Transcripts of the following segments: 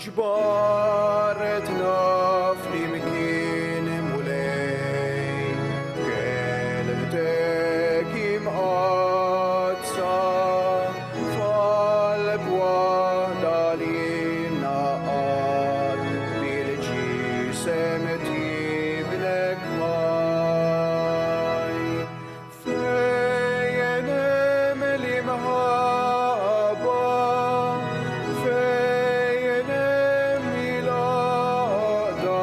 Ġbartna flimkien Mulej, b'kelmtek imqaddsa, f'qalb waħda li naqgħad bil-ġisem t'Ibnek ħaj. Fejn hemm l-imħabba, fejn hemm il-għaqda,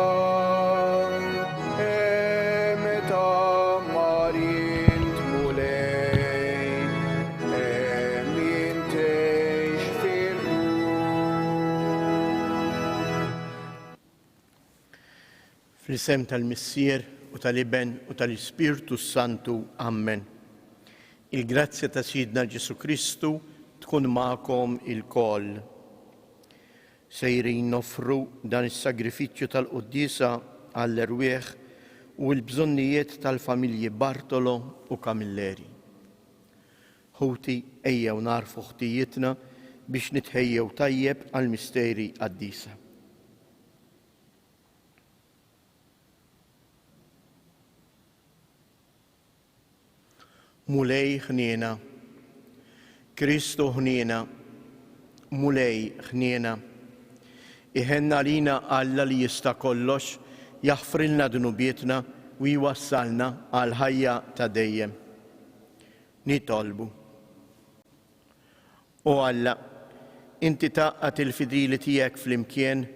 hemm tgħammar int Mulej, hemm int tgħix fil-qlub. Fl-isem tal-Missier u tal-Iben u tal-Ispirtu s-Santu. Ammen. Il-grazzja ta' Sidna Ġesù Kristu tkun magħkom ilkoll. Sejrin noffru dan is-sagrifiċċju tal-quddiesa għall-erwieħ u l-bżonnijiet tal-familji Bartolo u Camilleri. Ħuti, ejjew nagħrfu ħtijietna biex nitħejjew tajjeb għall-misteri qaddisa. Mulej ħniena. Kristu ħniena. Mulej ħniena. Iħenn għalina Alla li jista' kollox, jaħfrilna dnubietna u jwassalna għall-ħajja ta' dejjem. Nitolbu. O Alla, inti tgħaqqad il-fidili tiegħek flimkien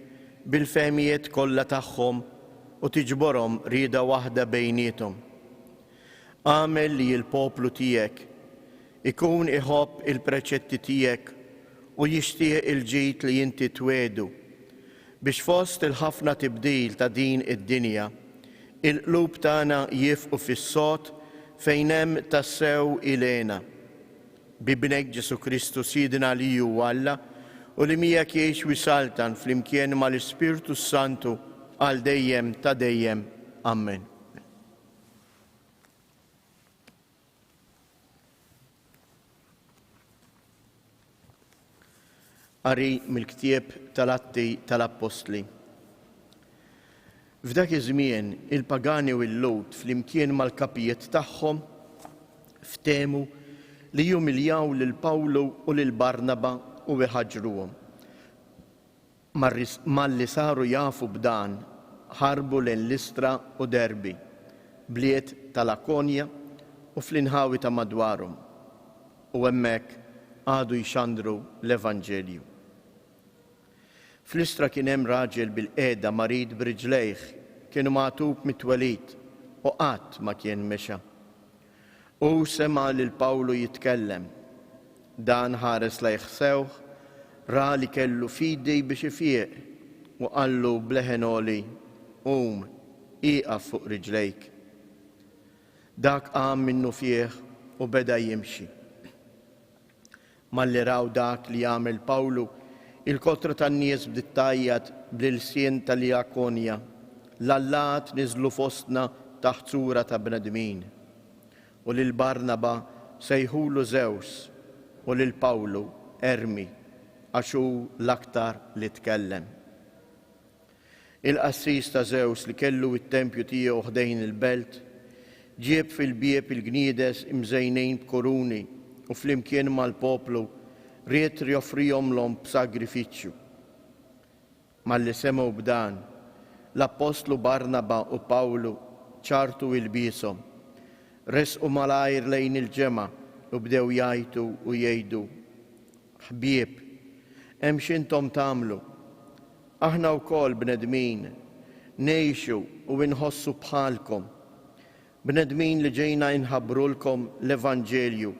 bil-fehmijiet kollha tagħhom u tiġborhom rieda waħda bejniethom. Agħmel li l-poplu tiegħek ikun iħobb il-preċetti tiegħek u jixtieq il-ġid li inti twiegħdu, biex fost il-ħafna tibdil ta' din id-dinja, il-qlub tagħna jiefqu fis-sod fejn hemm tassew il-hena. B'Ibnek Ġesù Kristu Sidna li hu Alla u li miegħek jgħix u jsaltan flimkien mal-Ispirtu s-Santu għal dejjem ta' dejjem. Ammen. Qari mill-ktieb tal-Atti tal-Appostli. F'dak iż-żmien il-pagani u l-Lhud flimkien mal-kapijiet tagħhom ftehmu li jumiljaw lil Pawlu u lil Barnaba u jħaġġruhom. Malli saru jafu b'dan, ħarbu lejn Listra u Derbi, bliet ta' Lakonja u fl-inħawi ta' madwarhom, u hemmhekk qagħdu jxandru l-evanġelju. F'Listra kien hemm raġel bil-qiegħda marid b'riġlejh, kien magħtub mit-twelid u qatt ma kien mexa. Hu sema' lil Pawlu jitkellem. Dan ħares lejh sewh, ra li kellu fidi biex ifieq, u qallu b'leħen għoli, Qum, ieqaf fuq riġlejk. Dak qam minnufih u beda jimxi. Malli raw dak li għamel Pawlu, il-kotra tan-nies bdiet tgħajjat bl-ilsien ta' Liakonja, L-allat niżlu fostna taħt sura ta' bnedmin. U lil Barnaba sejħulu Żews u lil Pawlu Ermi, għax hu l-aktar li tkellem. Il-qassis ta' Żews li kellu t-tempju tiegħu ħdejn il-belt, ġieb fil-bieb il-gniedes imżejnin b'kuruni u flimkien mal-poplu ried joffrihomlhom b'sagrifiċċju. Malli semgħu b'dan, l-appostlu Barnaba u Pawlu ċarrtu ilbieshom, resqu malajr lejn il-ġemgħa u bdew jgħajtu u jgħidu, Ħbieb, hemm x'intom tagħmlu? Aħna wkoll bnedmin, ngħixu u inħossu bħalkom. Bnedmin li ġejna inħabbrulkom l-Evanġelju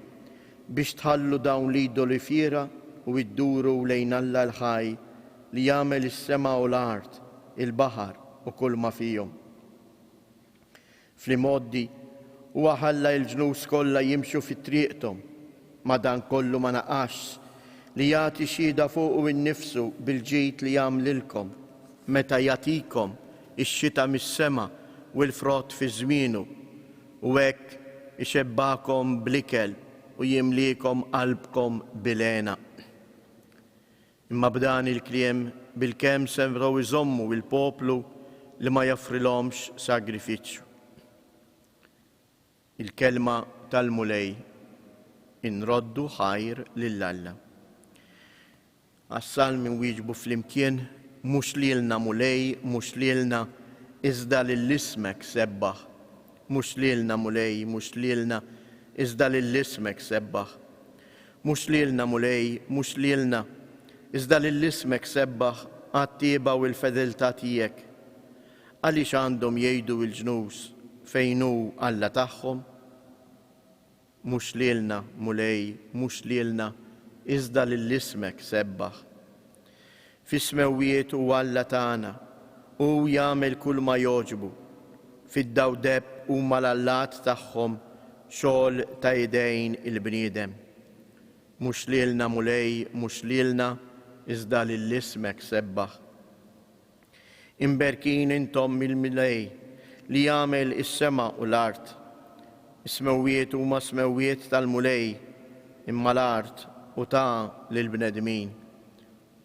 biex tħallu dawn l-idoli fiergħa u idduru lejn Alla l-ħaj li għamel is-sema u l-art, il-baħar u kulma fihom. Fl-imgħoddi, huwa ħalla l-ġnus kollha jimxu fi triqthom, madankollu ma naqasx li jagħti xhieda fuqu nnifsu bil-ġid li għamlilkom, meta jagħtikom ix-xita mis-sema u l-frott fi żmienu, u hekk ixebbagħkom bl-ikel u jimliekom qalbkom bil-hena. Imma b'dan il-kliem bilkemm setgħu jżommu l-poplu li ma joffrilhomx sagrifiċċju. Il-Kelma tal-Mulej Inroddu ħajr lil Alla. Għas-Salm inwieġbu flimkien, Mhux lilna, Mulej, mhux lilna, iżda lil ismek sebbaħ. Mhux lilna, Mulej, mhux lilna, iżda lil ismek sebbaħ. Mhux lilna, Mulej, mhux lilna, iżda lil ismek sebbaħ għat-tjieba u l-fedeltà tiegħek. Għaliex għandhom jgħidu l-ġnus, Fejn hu Alla tagħhom? Mhux lilna, Mulej, mhux lilna, iżda lil ismek sebbaħ. Fis-smewwiet hu Alla tagħna, hu jagħmel kulma jogħġbu. Fid-dawdeb huma l-allat tagħhom, xogħol ta' idejn il-bniedem. Mhux lilna, Mulej, mhux lilna, iżda lil ismek sebbaħ. Imberkin intom mill-Mulej li għamel is-sema u l-art. Is-smewwiet huma smewwiet tal-Mulej, imma l-art hu ta lill-bnedmin.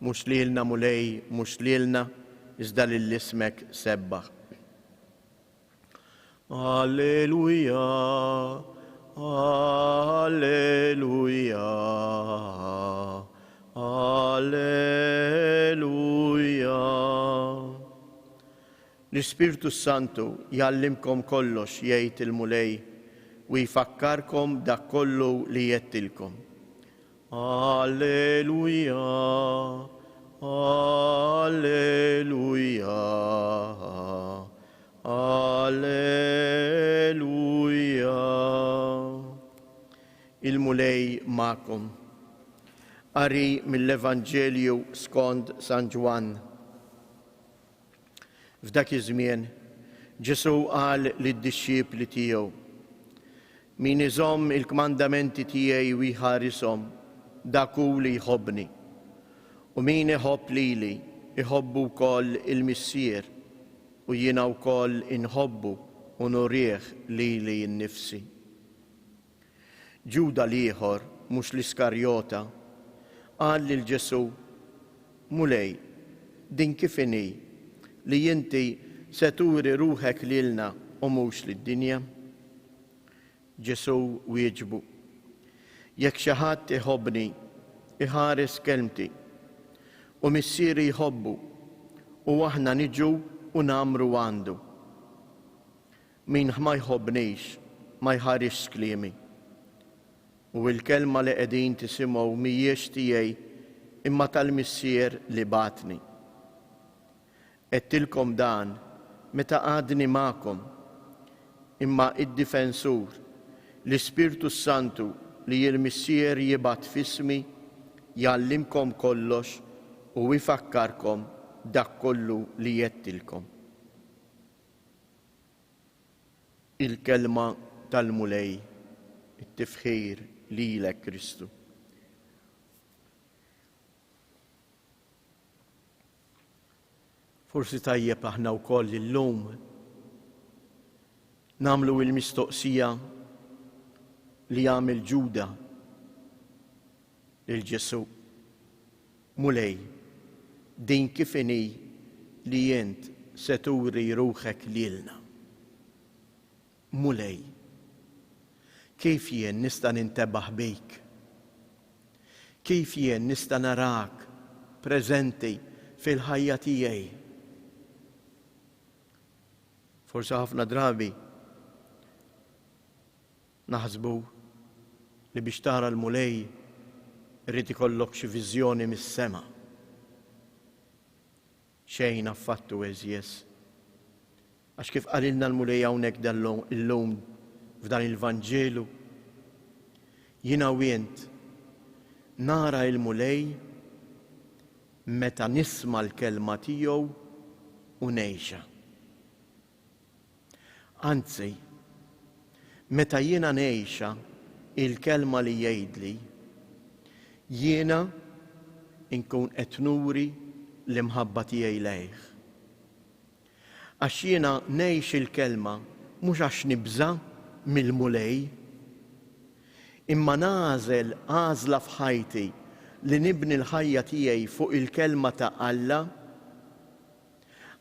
Mhux lilna, Mulej, mhux lilna, iżda lil ismek sebbaħ. Alleluja, Alleluja, Alleluja. L-Ispirtu s-Santu jgħallimkom kollox, jgħid il-Mulej, u jfakkarkom dak kollu li għedtilkom. Alleluja, Alleluja, Alleluja. Il-Mulej magħkom. Qari mill-Evanġelju skond San Ġwann. F'dak iż-żmien, Ġesù qal lid-dixxipli tiegħu, Min iżomm il-kmandamenti tiegħi u jħarishom, dak hu li jħobbni. U min iħobb lili, iħobbu wkoll il-Missier, u jiena wkoll inħobbu u nurih lili nnifsi. Ġuda l-ieħor, mhux l-Iskarjota, qal lil Ġesù, Mulej, din kif inhi li inti se turi ruħek lilna u mhux lid-dinja? Ġesù wieġbu, Jekk xi ħadd iħobbni, iħares kelmti, u Missieri jħobbu, u aħna niġu u ngħammru għandu. Min ma jħobbnix ma jħarisx kliemi. U l-kelma li qegħdin tisimgħu mhijiex tiegħi imma tal-Missier li bagħatni. Għedtilkom dan meta għadni magħkom. Imma id-Difensur, l-Ispirtu s-Santu li l-Missier jibgħat f'ismi, jgħallimkom kollox u jfakkarkom dak kollu li għedtilkom. Il-Kelma tal-Mulej, it-tifħir lilek Kristu. Forsi tajjeb aħna wkoll illum nagħmlu il-mistoqsija li għamel Ġuda lil Ġesù, Mulej, din kif inhi li int se turi ruħek lilna? Mulej, kif jien nista' nintebaħ bik? Kif jien nista' narak preżenti fil-ħajja tiegħi? Forsi ħafna drabi Naħsbu li biex tara l-Mulej irid ikollok xi viżjoni mis-sema. Xejn affattu għeżież. Għax kif qalilna l-Mulej hawnhekk illum f'dan il-Vanġelu, jiena u int nara l-Mulej meta nisma' l-kelma tiegħu u ngħixha. Anzi, meta jiena ngħixha il-kelma li jgħidli, jiena nkun qed nuri l-imħabba tiegħi lejh. Għax jiena ngħix il-kelma mhux għax nibża' mill-Mulej, imma nagħżel għażla f'ħajti li nibni l-ħajja tiegħi fuq il-kelma ta' Alla.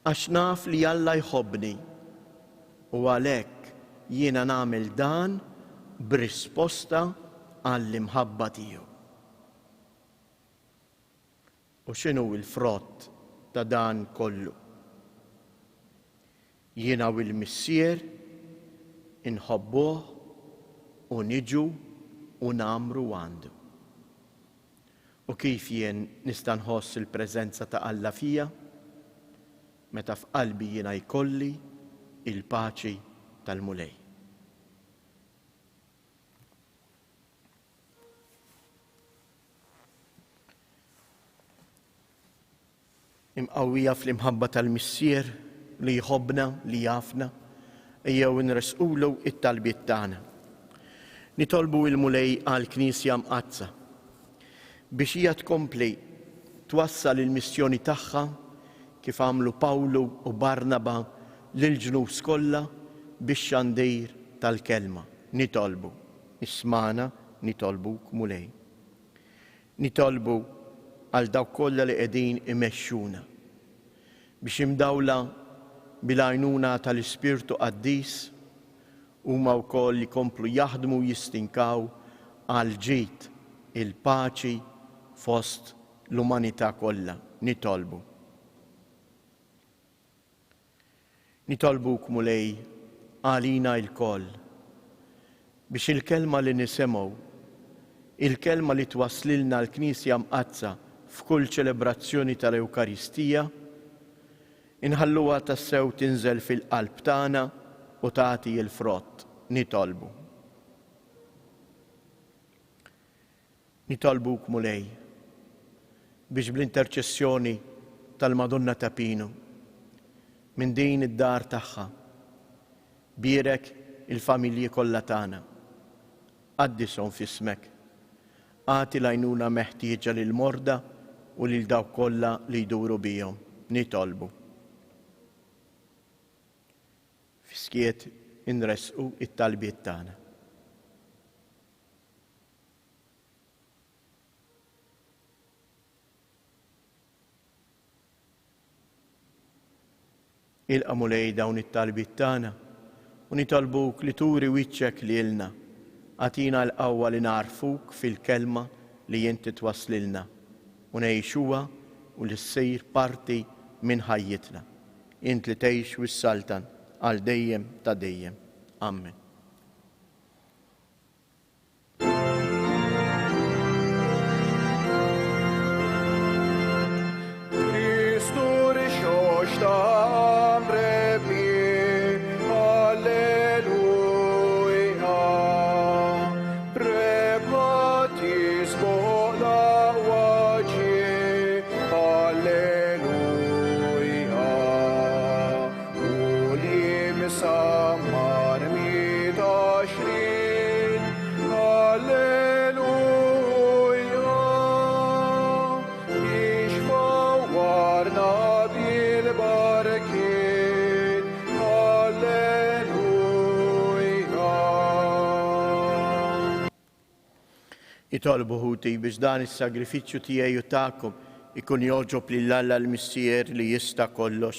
Għax naf li Alla jħobbni u għalhekk jiena nagħmel dan b'risposta għall-imħabba tiegħu. U x'inhu l-frott ta' dan kollu? Jiena u l-Missier inħobbuh u niġu u ngħammru għandu. U kif jien nista' nħoss il-preżenza ta' Alla fija? Meta f'qalbi jiena jkolli l-paċi tal-Mulej. Imqawwija fl-imħabba tal-Missier li jħobbna, li jafna, ejjew inressqulu t-talbiet tagħna. Nitolbu il-Mulej għall-Knisja Mqaddsa biex hija tkompli twassal il-missjoni tagħha kif għamlu Pawlu u Barnaba lill-ġnus kollha bix-xandir tal-Kelma. Nitolbu, ismagħna nitolbuk Mulej. Nitolbu għal dawk kollha li qegħdin imexxuna, biex imdawla bil-għajnuna tal-Ispirtu Qaddis, huma wkoll ikomplu jaħdmu u jistinkaw għall-ġid, il-paċi fost l-umanità kollha. Nitolbu. Nitolbuk, Mulej, għalina ilkoll, biex il-Kelma li nisimgħu, il-Kelma li twasslilna l-Knisja Mqaddsa f'kull ċelebrazzjoni tal-Ewkaristija, inħalluha tassew tinżel fil-qalb tagħna u tagħti l-frott. Nitolbu. Nitolbuk, Mulej, biex bl-interċessjoni tal-Madonna ta' Pinu, minn din id-dar tagħha, bierek il-familji kollha tagħna. Qaddishom f'ismek. Agħti l-għajnuna meħtieġa lill-morda u lil dawk kollha li jduru bihom. Nitolbu. Fis-skiet inressqu t-talbiet tagħna. Ilqa' Mulej dawn it-talbiet tagħna u nitolbuk li turi wiċċek lilna. Agħtina l-qawwa li nagħrfuk fil-kelma li inti twasslilna u ngħixuha u li ssir parti minn ħajjitna. Int li tgħix u ssaltan għal dejjem ta' dejjem. Ammen. Kristu rixoxta mrebbi, Alleluja. Rebħa tisboq l-aqwa ġie, Alleluja. U li msammar miet għaxrin, Alleluja. Biex fawwarna bil-barkiet, Alleluja. Itolbu ħuti biex dan is-sagrifiċċju tiegħi u tagħkom ikun jogħġob lil Alla l-Missier li jista' kollox.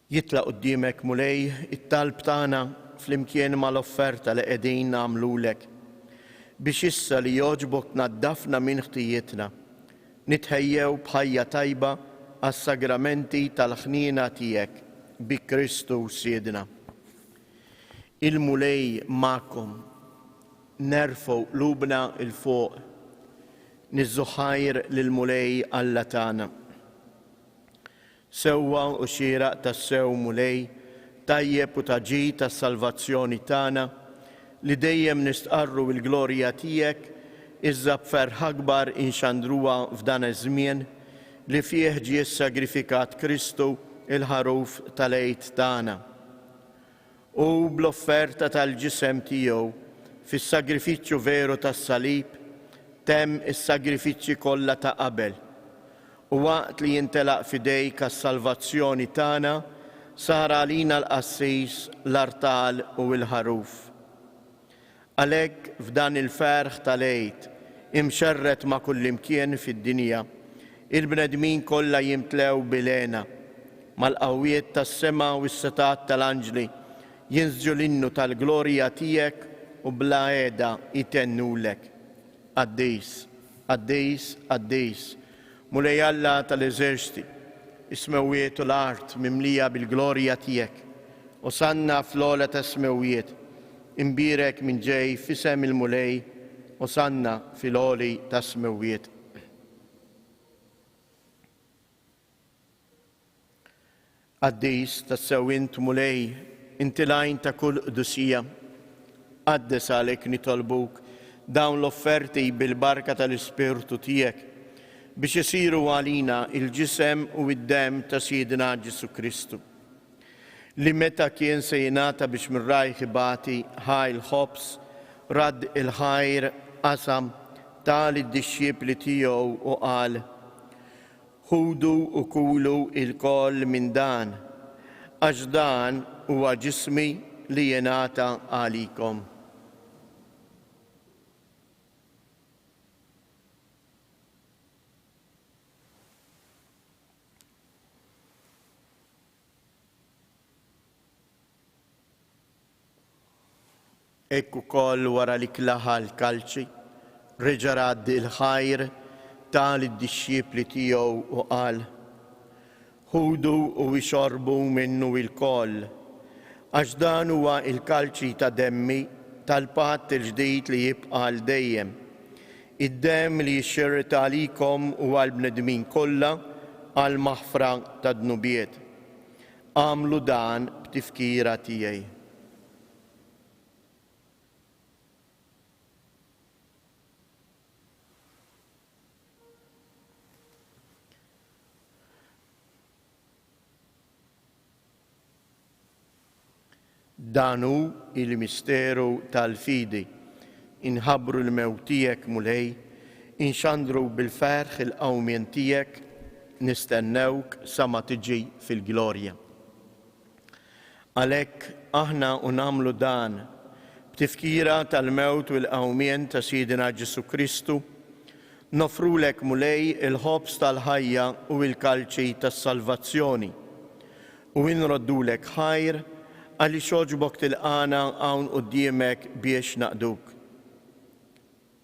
Jitla' quddiemek, Mulej, it-talb tagħna flimkien mal-offerta li qegħdin nagħmlulek, biex issa li jogħġbok tnaddafna minn ħtijietna, nitħejjew b'ħajja tajba għas-sagramenti tal-ħniena tiegħek, bi Kristu Sidna. Il-Mulej magħkom. Nerfgħu qlubna 'l fuq. Niżżu ħajr lill-Mulej Alla tagħna. Sewwa u xieraq tassew, Mulej, tajjeb u ta' ġid għas-salvazzjoni tagħna, li dejjem nistqarru l-glorja tiegħek, iżda b'ferħ akbar inxandruha f'dan iż-żmien li fih ġie ssagrifikat Kristu, il-Ħaruf tal-Għid tagħna. Hu bl-offerta tal-ġisem tiegħu fis-sagrifiċċju veru tas-salib temm is-sagrifiċċji kollha ta' qabel, u waqt li jintelaq f'idejk għas-salvazzjoni tagħna, sar għalina l-qassis, l-artal u l-ħaruf. Għalhekk f'dan il-ferħ tal-Għid, imxerred ma' kullimkien fid-dinja, Il-bnedmin kollha jimtlew bil-hena. Mal-qawwiet tas-sema u s-setgħat tal-anġli jinsġu l-innu tal-glorja tiegħek u bla heda jtennulek, Qaddis, qaddis, qaddis, Mulej Alla tal-eżerċti, is-smewwiet u l-art mimlija bil-glorja tiegħek. Osanna fl-ogħla tas-smewwiet, imbierek min ġej f'isem il-Mulej, Osanna fil-għoli tas-smewwiet. Qaddis, tassew int, Mulej, inti l-għajn ta' kull qdusija. Qaddes għalhekk nitolbuk dawn l-offerti bil-barka tal-Ispirtu tiegħek, biex isiru għalina l-ġisem u d-demm ta' Sidna Ġesù Kristu, li meta kien se jingħata biex minn rajh ibati, ħa l-ħobż, radd il-ħajr, qasam, ta lid-dixxipli tiegħu u qal, Ħudu u kulu ilkoll minn dan, għax dan huwa ġismi li jingħata għalikom. Hekk ukoll wara li klaha l-kalċi, reġa' radd il-ħajr, ta lid-dixxipli tiegħu u qal, Ħudu u ixorbu minnu ilkoll, għax dan huwa l-kalċi ta' demmi tal-patt il-ġdid li jibqa' għal dejjem, id-demm li jixxerred għalikom u għall-bnedmin kollha għall-maħfra tad-dnubiet. Agħmlu dan b'tifkira tiegħi. Dan hu il-misteru tal-fidi. Inħabbru l-mewt tiegħek, Mulej, inxandru bil-ferħ il-qawmien tiegħek, nistennewk sa ma tiġi fil-glorja. Għalhekk aħna u nagħmlu dan, b'tifkira tal-mewt u l-qawmien ta' Sidna Ġesù Kristu, noffrulek Mulej il-ħobż tal-ħajja u l-kalċi tas-salvazzjoni, u inroddulek ħajr għaliex għoġbok tilqagħna hawn quddiemek biex naqduk.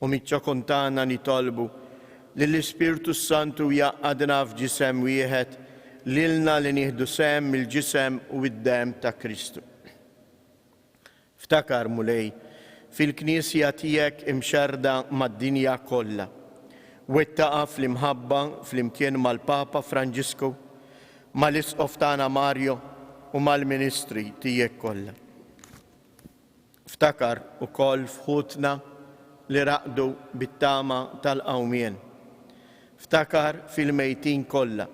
U miċ-ċokon tagħna nitolbu li l-Ispirtu s-Santu jgħaqqadna f'ġisem wieħed lilna li nieħdu sehem mill-ġisem u d-demm ta' Kristu. Ftakar, Mulej, fil-Knisja tiegħek imxerrda mad-dinja kollha. Wettaqha fl-imħabba flimkien mal-Papa Franġisku, mal-Isqof tagħna Mario u mal-ministri tiegħek kollha. Ftakar ukoll f'ħutna li raqdu bit-tama tal-qawmien. Ftakar fil-mejtin kollha,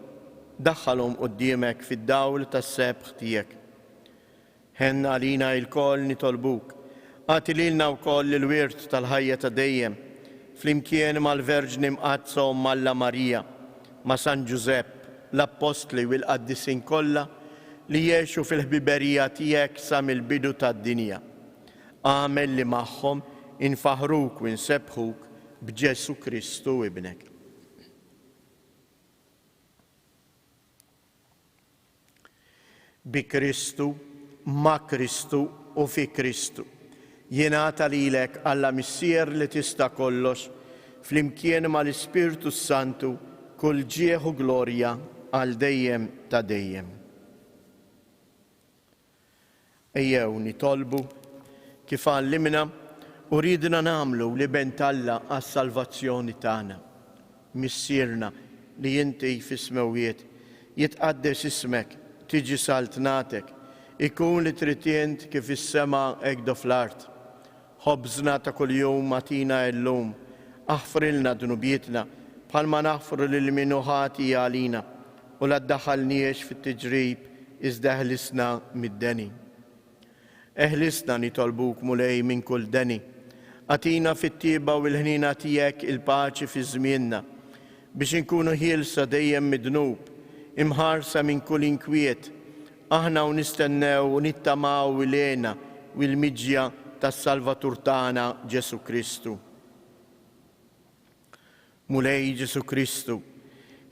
daħħalhom quddiemek fid-dawl tas-sebħ tiegħek. Ħenn għalina ilkoll nitolbuk, agħti lilna wkoll il-wirt tal-ħajja ta' dejjem, flimkien mal-Verġni Mqaddsa Omm Alla Marija, ma' San Ġużepp, l-Appostli u l-qaddisin kollha li għexu fil-ħbiberija tiegħek sa mill-bidu tad-dinja. Agħmel li magħhom infaħħruk u nsebbħuk b'Ġesù Kristu Ibnek. Bi Kristu, ma' Kristu u fi Kristu. Jingħata lilek, Alla Missier li tista' kollox, flimkien mal-Ispirtu s-Santu, kull ġieħ u glorja għal dejjem ta' dejjem. Ejjew nitolbu kif għallimna u riedna nagħmlu l-Iben t'Alla għas-salvazzjoni tagħna. Missierna li inti fis-smewwiet, jitqaddes ismek, tiġi saltnatek, ikun li trid int kif fis-sema hekk do fl-art. Ħobżna ta' kuljum agħtina illum. Aħfrilna dnubietna, bħalma naħfru lil min hu ħati għalina, u la ddaħħalniex fit-tiġrib, iżda eħlisna mid-deni. Eħlisna, nitolbuk, Mulej, minn kull deni. Agħtina fit-tjieba u l-ħniena tiegħek il-paċi fi żmienna, biex inkunu ħielsa dejjem mid-dnub, imħarsa minn kull inkwiet, aħna u nistennew u nittamaw il-hena u l-miġja tas-Salvatur tagħna Ġesù Kristu. Mulej Ġesù Kristu,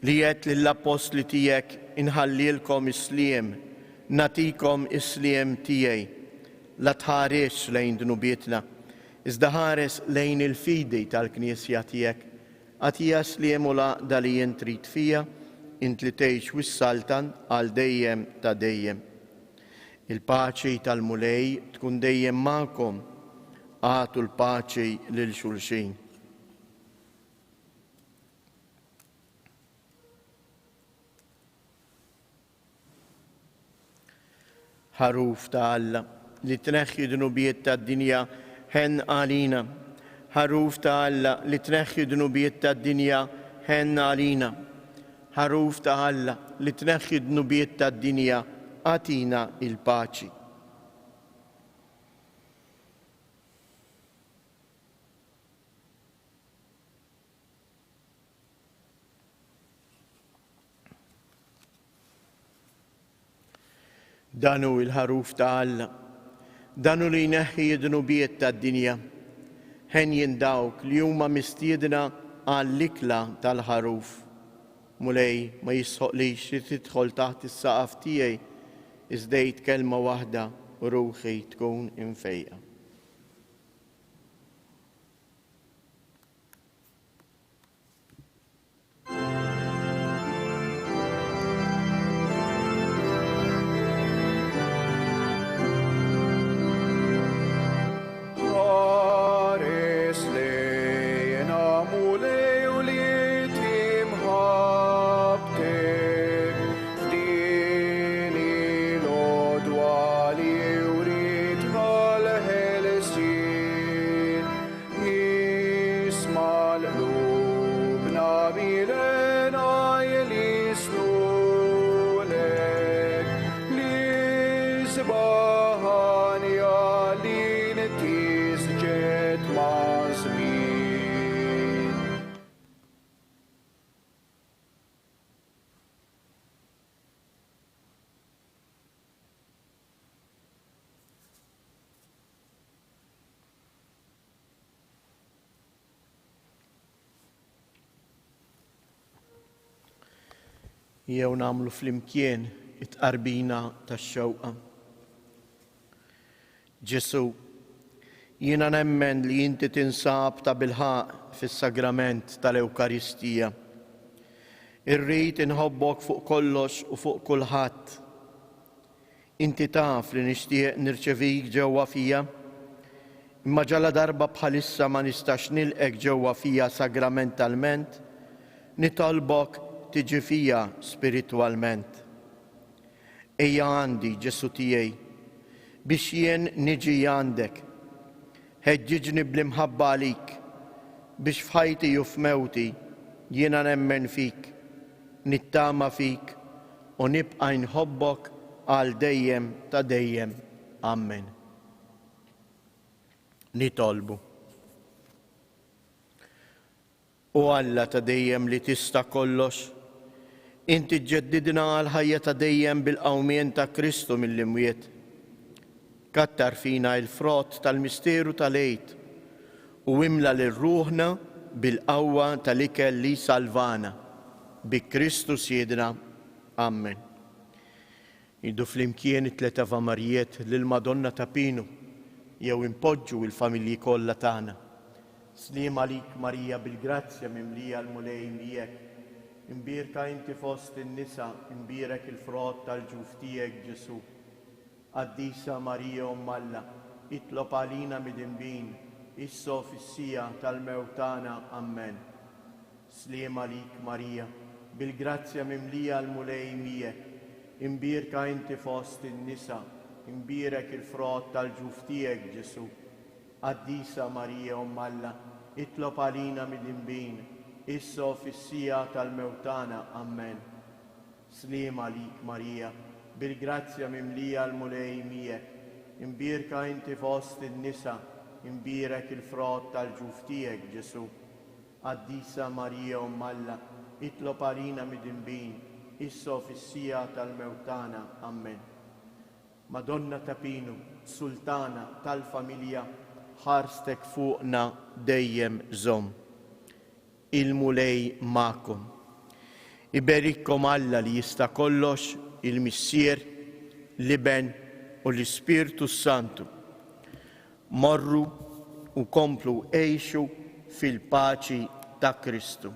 Li għedt lill-appostli tiegħek inħallielkom is-sliem, nagħtikom is-sliem tiegħi. La tħarisx lejn dnubietna, iżda ħares lejn il-fidi tal-Knisja tiegħek. Agħtiha s-sliem u l-għaqda li int trid fiha, int li tgħix u ssaltan għal dejjem ta' dejjem. Il-paċi tal-Mulej tkun dejjem magħkom. Agħtu l-paċi lil xulxin. Ħaruf ta' Alla, li tneħħi dnubiet tad-dinja, ħenn għalina. Ħaruf ta' Alla, li tneħħi dnubiet tad-dinja, ħenn għalina. Ħaruf ta' Alla, li tneħħi dnubiet tad-dinja, agħtina il-paċi. Dan hu l-ħaruf ta' Alla. Dan hu li jneħħi d-dnubiet tad-dinja. Henjin dawk li huma mistiedna għall-ikla tal-ħaruf. Mulej, ma jistħoqlix li tidħol taħt is-saqaf tiegħi, iżda għid kelma waħda u ruħi tkun imfejqa. Ħares lejna Mulej u li timħabtek f'din il-għodwa li writna l-ħelsien. Isma' l-qlubna bil-hena jlisnulek l-isbaħ għanja li ntisġet maż-żmien. Jew nagħmlu flimkien it-tqarbina tax-xewqa. Ġesù, jiena nemmen li inti tinsab tabilħaqq fis-sagrament tal-Ewkaristija. Irrid inħobbok fuq kollox u fuq kulħadd. Inti taf li nixtieq nirċevik ġewwa fija, imma ġaladarba bħalissa ma nistax nilqgħek ġewwa fija sagramentalment, nitolbok tiġi fija spiritwalment. Ejja għandi, Ġesù tiegħi, biex jien niġi għandek. Ħeġġiġni bl-imħabba għalik, biex f'ħajti u f'mewti jiena nemmen fik, nittama fik u nibqa' inħobbok għal dejjem ta' dejjem. Ammen. Nitolbu. O Alla ta' dejjem li tista' kollox, inti ġġeddidna għall-ħajja ta' dejjem bil-qawmien ta' Kristu mill-imwiet. Kattar fina il-frott tal-misteru tal-Għid u imla lil ruħna bil-qawwa tal-ikel li jsalvana. Bi Kristu Sidna. Ammen. Ngħidu flimkien it-tlet Ave Marijiet lill-Madonna ta' Pinu jew inpoġġu il-familji kollha tagħna. Sliem għalik Marija bil-grazzja mimlija l-Mulej miegħek. Imbierka inti fost in-nisa, imbierek il-frott tal-ġuf tiegħek Ġesù. Qaddisa Marija Omm Alla, itlob għalina midinbin, issa u fis-siegħa tal-mewt tagħna. Ammen. Sliem għalik Marija, bil-grazzja mimlija l-Mulej miegħek, imbierka inti fost in-nisa, imbierek il-frott tal-ġuf tiegħek Ġesù. Qaddisa Marija Omm Alla, itlob għalina midinbin, issa u fis-siegħa tal-mewt tagħna. Ammen. Sliem għalik Marija, bil-grazzja mimlija l-Mulej miegħek, imbierka inti fost in-nisa, imbierek il-frott tal-ġuf tiegħek Ġesù. Qaddisa Marija Omm Alla, itlob għalina midinbin, issa u fis-siegħa tal-mewt tagħna. Ammen. Madonna ta' Pinu, Sultana tal-familja, ħarstek fuqna dejjem żomm. Il-Mulej magħkom. Iberikkom Alla li jista' kollox, il-Missier, l-Iben u l-Ispirtu s-Santu. Morru u komplu għixu fil-paċi ta' Kristu.